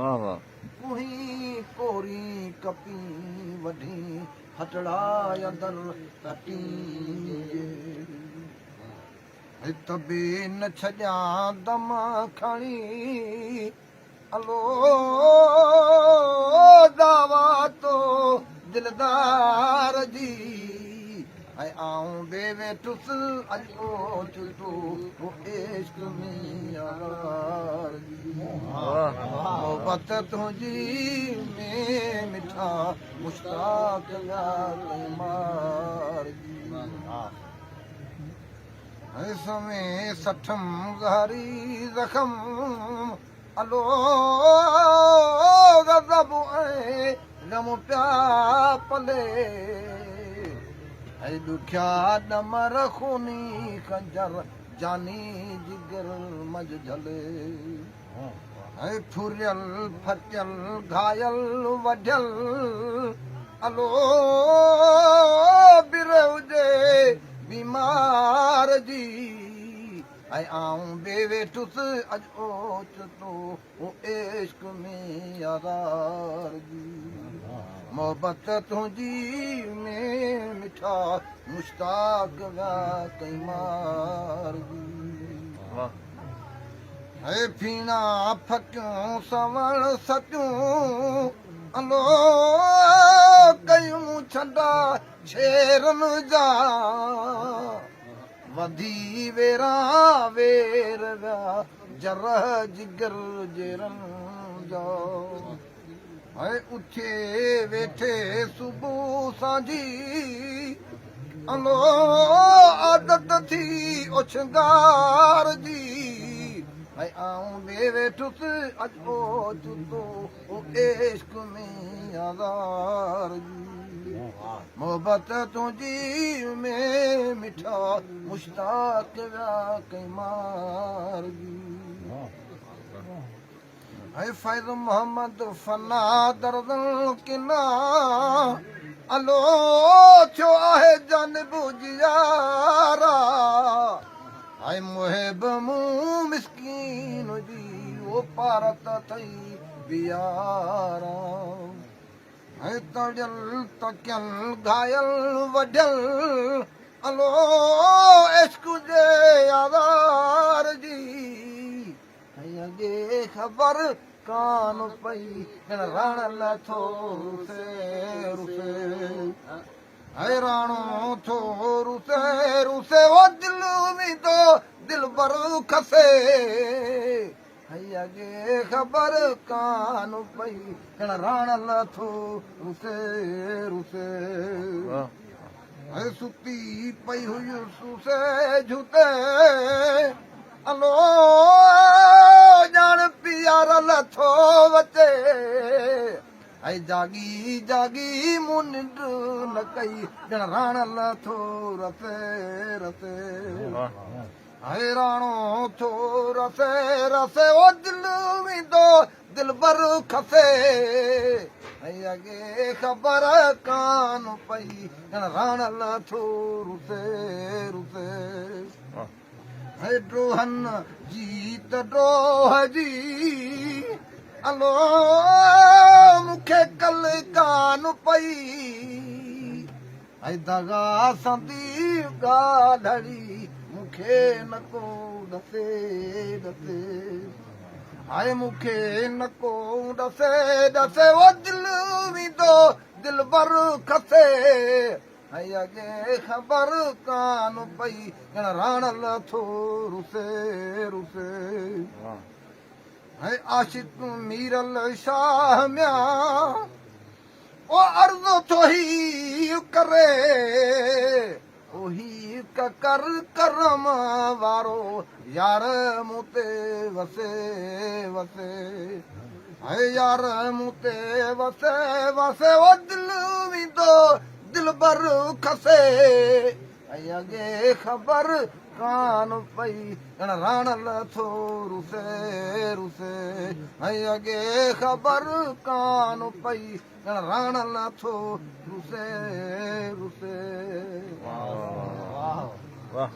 واھ واھ. ڪوهين ڪورين ڪپين وڍين هٽڙا اندر ڪٽين جي. هت به نه ڇڏيان دم کڻي الو دعويٰ تو دلدار جي ۽ آئون به ويٺس اڄ اوچتو عشق ۾ يار جي محبت تنهنجي ۾ مٺا مشتاق ويا تئين مار جي. ۽ سوين سٺم زهري زخم الو غضب ۽ غم پيا پلي ۽ ڏکيا ڏمر خوني خنجر جاني جگر منجهه جهلي ۽ ڦريل ڦٽيل گهايل وڍيل الو برهه هجي بيمار جي ۽ آئون به ويٺس اڄ اوچتو عشق ۾ آزار جي محبت تنهنجي ۾ مٺا مشتاق ويا ڪئين مار جي. اي ڦيڻا ڦڪيون سوڻ ستيون الو ڪيون ڇنڊا ڇيرن جا وڌي ويران وير ويا جرح جگر جيرن جا اي اٿي ويٺي صبح سانجهي الو عادت ٿي اوڇنگار جي ۽ آئون به ويٺس اڄ اوچتو عشق ۾ آزار جي محبت تنهنجي ۾ مٺا مشتاق ويا ڪئين مار جي. اي فيض محمد فنا دردن ڪنا الو ٿيو آهي جانب جيارا اي محب مون مسڪين جي او پارت اٿئي پيارا اي تڙيل تڪيل گهايل وڍيل الو عشق جي آزار جي ۽ اڳي خبر ڪان پئي ڄڻ رڻ لٿو رسي رسي ۽ راڻو ٿو رسي رسي او دل ويندو دلبر کسي ۽ اڳي خبر ڪان پئي ڄڻ رڻ لٿو رسي رسي ۽ ستي پئي هئي سوسي جهتي الو ڄاڻ پيار لٿو وچي ۽ جاڳي جاڳي مون ننڊ نه ڪئي ڄڻ راڻ لٿو رسي رسي ۽ راڻو ٿو رسي رسي او دل ويندو دلبر کسي ۽ اڳي خبر ڪان پئي ڄڻ راڻ لٿو رسي رسي ۽ ڊوهن جي ته ڊوهه جي الو مون کي ڪل ڪان پئي ۽ دغا سندي ڳالهڙي مون کي نه ڪو ڏسي ڏسي ۽ مون کي نه ڪو ڏسي ڏسي او دل ويندو دلبر کسي ۽ اڳي خبر ڪان پئي ڄڻ راڻ لٿو رسي رسي ۽ عاشق ميرل شاهه ميان او عرض ٿو هي ڪري او هي ڪڪر ڪرم وارو يار مون تي وسي وسي اي يار مون تي وسي وسي او دل ويندو دلبر کسي ۽ اڳي خبر ڪان پئي ڄڻ راڻ لٿو رسي رسي ۽ اڳي خبر ڪان پئي ڄڻ راڻ لٿو رسي رسي. واھ واھ.